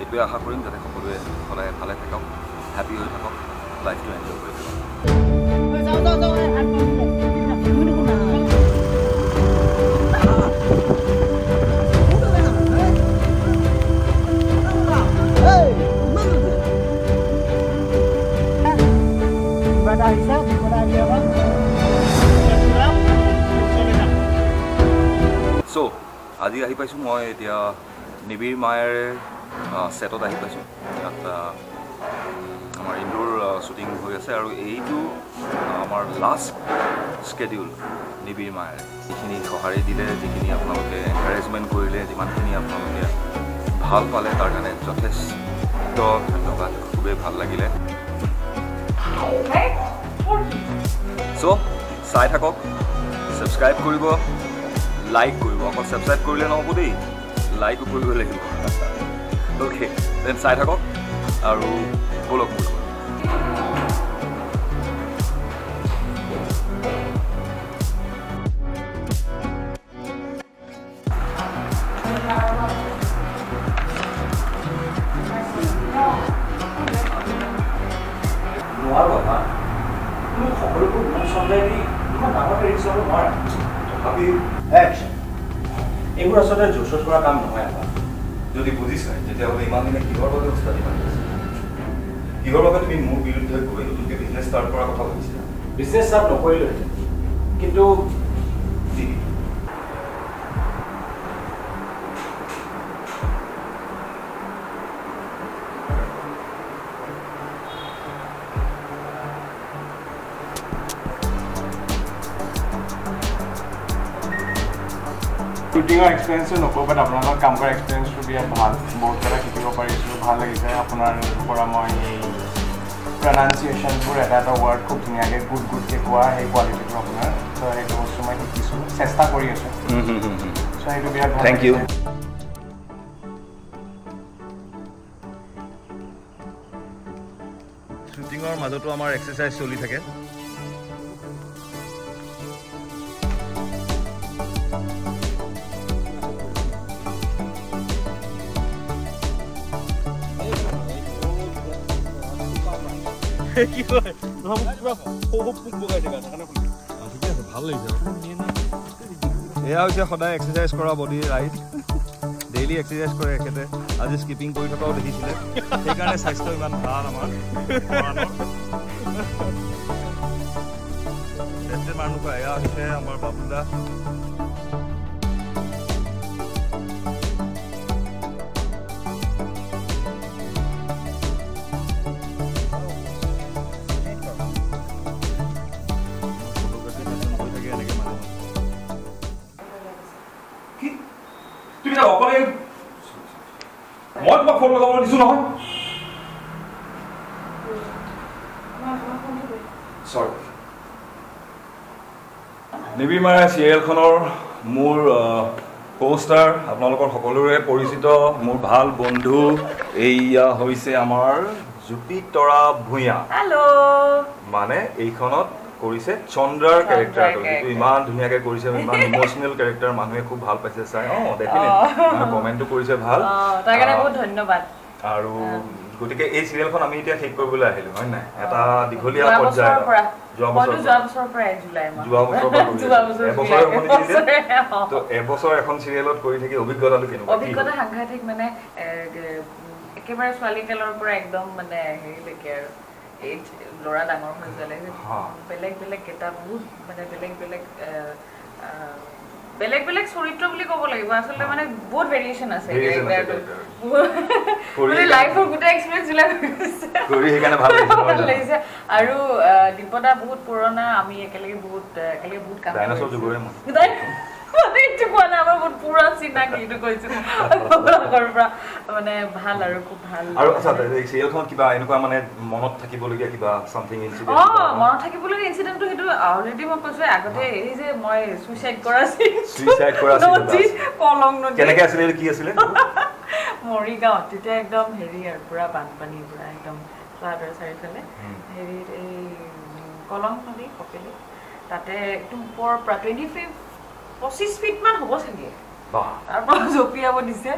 এইটোৱে আশা কৰিম যাতে সকলোৱে সদায় ভালে থাকক, হেপী হৈ থাকক, লাইফটো এনজয় কৰি থাকক। চ' আজি আহি পাইছোঁ মই এতিয়া নিবিড় মায়াৰে ছেটত আহি পাইছোঁ। ইয়াত আমাৰ ইনডোৰ শ্বুটিং হৈ আছে আৰু এইটো আমাৰ লাষ্ট স্কেডিউল নিবিড় মায়াৰে। যিখিনি সঁহাৰি দিলে, যিখিনি আপোনালোকে এনকাৰেজমেণ্ট কৰিলে, যিমানখিনি আপোনালোকে ভাল পালে, তাৰ কাৰণে যথেষ্ট ধন্যবাদ। খুবেই ভাল লাগিলে। চ' চাই থাকক, ছাবস্ক্ৰাইব কৰিব, লাইক কৰিব। অকল ছাবস্ক্ৰাইব কৰিলে নহ'ব দেই, লাইকো কৰিব লাগিব। অ'কে, then চাই থাকক আৰু ব'লক মোৰ লগত। নোৱাৰো আপা, তুমি সকলোবোৰ মোক চমজাই দি ইমান ডাঙৰ ৰিস্ক ল'ব নোৱাৰা। তথাপি একশ্যন। এইবোৰ আচলতে জোচত কৰা কাম নহয় আপা। যদি বুজিছাই তেতিয়াহ'লে ইমান দিনে কিহৰ বাবে উস্তাদি মাৰি আছা? কিহৰ বাবে তুমি মোৰ বিৰুদ্ধে গৈ নতুনকৈ বিজনেছ ষ্টাৰ্ট কৰাৰ কথা ভাবিছিলা? বিজনেছ ষ্টাৰ্ট নকৰিলোহেঁতেন, কিন্তু কি? শ্বুটিঙৰ এক্সপিৰিয়েঞ্চটো নকওঁ, বাট আপোনাৰ লগত কাম কৰা এক্সপিৰিয়েঞ্চটো বিৰাট ভাল। বহুত কথা শিকিব পাৰিছোঁ, ভাল লাগিছে। আপোনাৰ পৰা মই এই প্ৰনাউন্সিয়েশ্যনবোৰ, এটা এটা ৱৰ্ড খুব ধুনীয়াকৈ গুড গুডকৈ কোৱা সেই কোৱালিটিটো আপোনাৰ, চ' সেইটো বস্তু মই শিকিছোঁ, চেষ্টা কৰি আছোঁ। চ' সেইটো বিৰাট ভাল। Thank you. শ্বুটিঙৰ মাজতো আমাৰ এক্সাৰচাইজ চলি থাকে। কি হয় নহয়, মোক কিবা সৰু সৰু পোক বগাইছে গাত, সেইকাৰণে শুনিছোঁ। ঠিকে আছে, ভাল লাগিছে। এয়া হৈছে সদায় এক্সাৰচাইজ কৰা বডি, ৰাইট? ডেইলি এক্সাৰচাইজ কৰে এখেতে। আজি স্কিপিং কৰি থকাও দেখিছিলে, সেইকাৰণে স্বাস্থ্য ইমান ভাল আমাৰ। মানুহ এয়া হৈছে আমাৰ বাবুলদা। ফটোগ্ৰাফী কৰি থাকে এনেকৈ মাজে মাজে। কি তুমি তাক অকলে? মই তোমাক ফোন লগাবলৈ দিছোঁ নহয়। চৰি। নিবিড় মায়া চিৰিয়েলখনৰ মোৰ কো-ষ্টাৰ, আপোনালোকৰ সকলোৰে পৰিচিত মোৰ ভাল বন্ধু, এইয়া হৈছে আমাৰ জুপিতৰা ভূঞা। হেল্ল'। মানে এইখনত কৰিছে চন্দ্ৰাৰ কেৰেক্টাৰটো, যিটো ইমান ধুনীয়াকৈ কৰিছে, ইমান ইম'চনেল কেৰেক্টাৰ, মানুহে খুব ভাল পাইছে চাই। অঁ, ডেফিনেটলি কমেণ্টটো কৰিছে ভাল, তাৰ কাৰণে বহুত ধন্যবাদ। আৰু গতিকে এই চিৰিয়েলখন আমি এতিয়া শেষ কৰিবলৈ আহিলোঁ, হয় নাই? এটা দীঘলীয়া পৰ্যায়। যোৱা বছৰৰ পৰাই জুলাই মাহ, যোৱা বছৰৰ পৰা কৰি আছো। এবছৰে হ'ব নেকি এতিয়া? তো এবছৰ এখন চিৰিয়েলত কৰি থাকি অভিজ্ঞতাটো কেনেকুৱা? কি অভিজ্ঞতা সাংঘাতিক, মানে একেবাৰে ছোৱালী কালৰ পৰা একদম মানে হেৰিলৈকে আৰু এই ল'ৰা ডাঙৰ হৈ যোৱালৈকে বেলেগ বেলেগ গেটআপ, বহুত মানে বেলেগ বেলেগ বেলেগ বেলেগ চৰিত্ৰ বুলি ক'ব লাগিব আচলতে। মানে বহুত ভেৰিয়েশ্যন আছে Variation আছে কেৰেক্টাৰটোত। Character। কৰি মানে লাইফৰ গোটেই এক্সপিৰিয়েঞ্চ বিলাক হৈ গৈছে। কৰি সেইকাৰণে ভাল লাগিছে, নহয় ভাল জানো? লাগিছে। আৰু দীপদা বহুত পুৰণা, আমি একেলগে বহুত কাম ডাইনাছৰ কৰিছো। যুগৰে মই। মানে এইটো কোৱা নাই, আমাৰ বহুত পুৰা চিনাকি, এইটো কৈছো আগৰ পৰা। মানে ভাল আৰু খুব ভাল। আৰু আচ্ছা, এই চিৰিয়েলখনত কিবা এনেকুৱা মানে মনত থাকিবলগীয়া কিবা চামথিং ইনচিডেণ্ট? মনত থাকিবলগীয়া ইনচিডেণ্টটো সেইটো অলৰেডি মই কৈছো আগতে, এই যে মই চুইচাইড কৰা Suicide কৰা scene এটা নদীত, আছে। কলং নদী। কেনেকে আছিলে এইটো, কি আছিলে? মৰিগাঁৱত তেতিয়া একদম হেৰি আৰু পুৰা বানপানী, পুৰা একদম ফ্লাডৰ চাৰিওফালে। হেৰিত এই কলং নদী কপিলি, তাতে একদম ওপৰৰ পৰা 25 ফিটমান হ'ব চাগে। তাৰ পৰা জঁপিয়াব দিছে,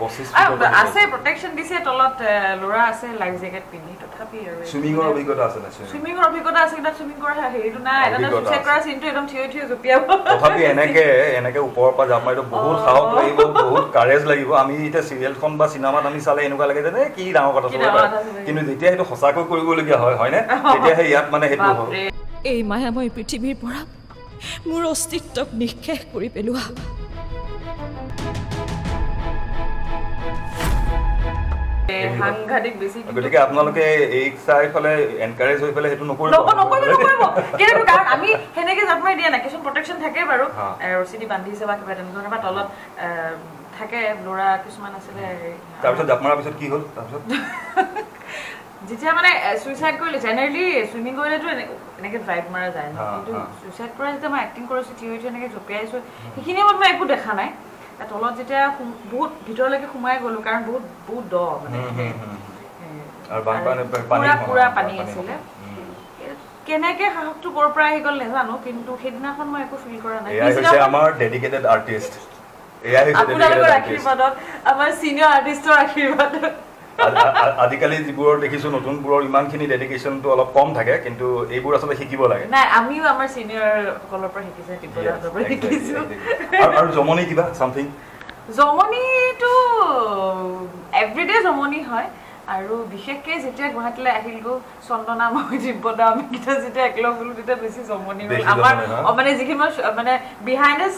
আছে প্ৰটেকশ্যন দিছে, তলত ল'ৰা আছে লাইফ জেকেট পিন্ধি, তথাপি আৰু। চুইমিঙৰ অভিজ্ঞতা আছে নে? চুইমিঙৰ অভিজ্ঞতা আছে, কিন্তু চুইমিং কৰা হেৰিটো নাই, চুইচাইড কৰা চিনটো একদম থিয় থিয় জঁপিয়াব। তথাপি এনেকে এনেকে ওপৰৰ পৰা জাপ মাৰিটো বহুত সাহস লাগিব, বহুত কাৰেজ লাগিব। আমি এতিয়া চিৰিয়েলখন বা চিনেমাত আমি চালে এনেকুৱা লাগে যে কি ডাঙৰ কথা, কিন্তু যেতিয়া সেইটো সঁচাকৈ কৰিবলগীয়া হয়, হয়নে, তেতিয়া সেই ইয়াত মানে সেইটো হ'ল। এই মায়াময় পৃথিৱীৰ পৰা মোৰ অস্তিত্বক নিঃশেষ কৰি পেলোৱা। সাংঘাতিক বেছি। গতিকে আপোনালোকে এই চাই পেলাই এনকাৰেজ হৈ পেলাই সেইটো নকৰিব, নকৰিব। কিন্তু কাৰণ আমি সেনেকে জাপ মাৰি দিয়া নাই, কিছুমান প্ৰটেকশ্যন থাকে বাৰু, ৰছী দি বান্ধিছে বা কিবা তেনেকুৱা, বা তলত থাকে ল'ৰা কিছুমান আছিলে। তাৰপিছত জাপ মৰাৰ পিছত কি হ'ল? তাৰপিছত যেতিয়া মানে চুইচাইড কৰিলে, জেনেৰেলি চুইমিং কৰিলেতো এনেকে ড্ৰাইভ মাৰা যায় ন, কিন্তু চুইচাইড কৰা যেতিয়া মই এক্টিং কৰিছোঁ, থিয় থিয় এনেকে জঁপিয়াইছোঁ, সেইখিনি সময়ত মই একো দেখা নাই। তলত যেতিয়া বহুত ভিতৰলৈকে সোমাই গ'লো, কাৰণ বহুত বহুত দ মানে পুৰা পুৰা পানী আছিলে, কেনেকে সাহসটো ক'ৰ পৰা আহি গ'ল নাজানো, কিন্তু সেইদিনাখন মই একো ফিল কৰা নাই। আপোনালোকৰ আশীৰ্বাদত, আমাৰ চিনিয়ৰ আৰ্টিষ্টৰ আশীৰ্বাদত। আজিকালি যিবোৰৰ দেখিছো নতুনবোৰৰ ইমানখিনি ডেডিকেশ্যনটো অলপ কম থাকে, কিন্তু এইবোৰ আচলতে শিকিব লাগে। নাই, আমিও আমাৰ চিনিয়ৰ সকলৰ পৰা শিকিছো, দিব্যদাহঁতৰ পৰা শিকিছো। আৰু জমনি কিবা চামথিং? জমনিটো এভৰিডে জমনি হয়, আৰু বিশেষকৈ যেতিয়া গুৱাহাটীলৈ আহিলগৈ চন্দনা, মই, দিব্যদা, আমি কেইটা যেতিয়া একেলগ হ'লো তেতিয়া বেছি জমনি হ'ল আমাৰ। মানে যিখিনি মই মানে বিহাইণ্ড the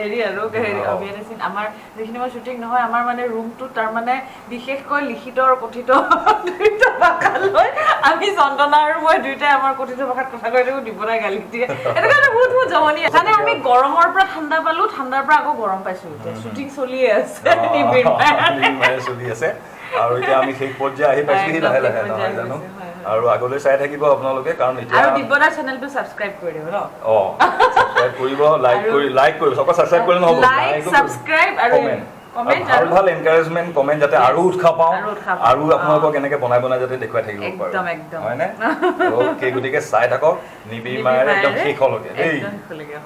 হেৰি আৰু বিহাইণ্ড the চিন আমাৰ যিখিনি মই শ্বুটিং নহয়, আমাৰ মানে ৰুমটোত তাৰমানে বিশেষকৈ লিখিত আৰু কথিত দুয়োটা ভাষা লৈ আমি চন্দনা আৰু মই দুয়োটাই আমাৰ কথিত ভাষাত কথা কৈ থাকোঁ, দিব্যদাই গালি দিয়ে। এনেকুৱা এটা বহুত বহুত জমনি। মানে আমি গৰমৰ পৰা ঠাণ্ডা পালোঁ, ঠাণ্ডাৰ পৰা আকৌ গৰম পাইছোঁ। এতিয়া শ্বুটিং চলিয়ে আছে, চলি আছে, আৰু এতিয়া আমি শেষ পৰ্যায় আহি পাইছোহি লাহে লাহে, নহয় জানো? আৰু আগলৈ চাই থাকিব আপোনালোকে, কাৰণ এতিয়া আৰু দিব্যদা চেনেলটো ছাবস্ক্ৰাইব কৰি দিব ন? অ, ছাবস্ক্ৰাইব কৰিব, লাইক কৰি, লাইক কৰিব, অকল ছাবস্ক্ৰাইব কৰিলে নহ'ব, লাইক, ছাবস্ক্ৰাইব আৰু কমেন্ট, আৰু ভাল এনকাৰেজমেন্ট কমেন্ট, যাতে আৰু উৎসাহ পাওঁ আৰু আপোনালোকক এনেকে বনাই বনাই যাতে দেখুৱাই থাকিব পাৰোঁ, একদম একদম, হয়নে? অ'কে, গতিকে চাই থাকক নিবিড় মায়েৰে একদম শেষলৈকে দেই। একদম শেষলৈকে।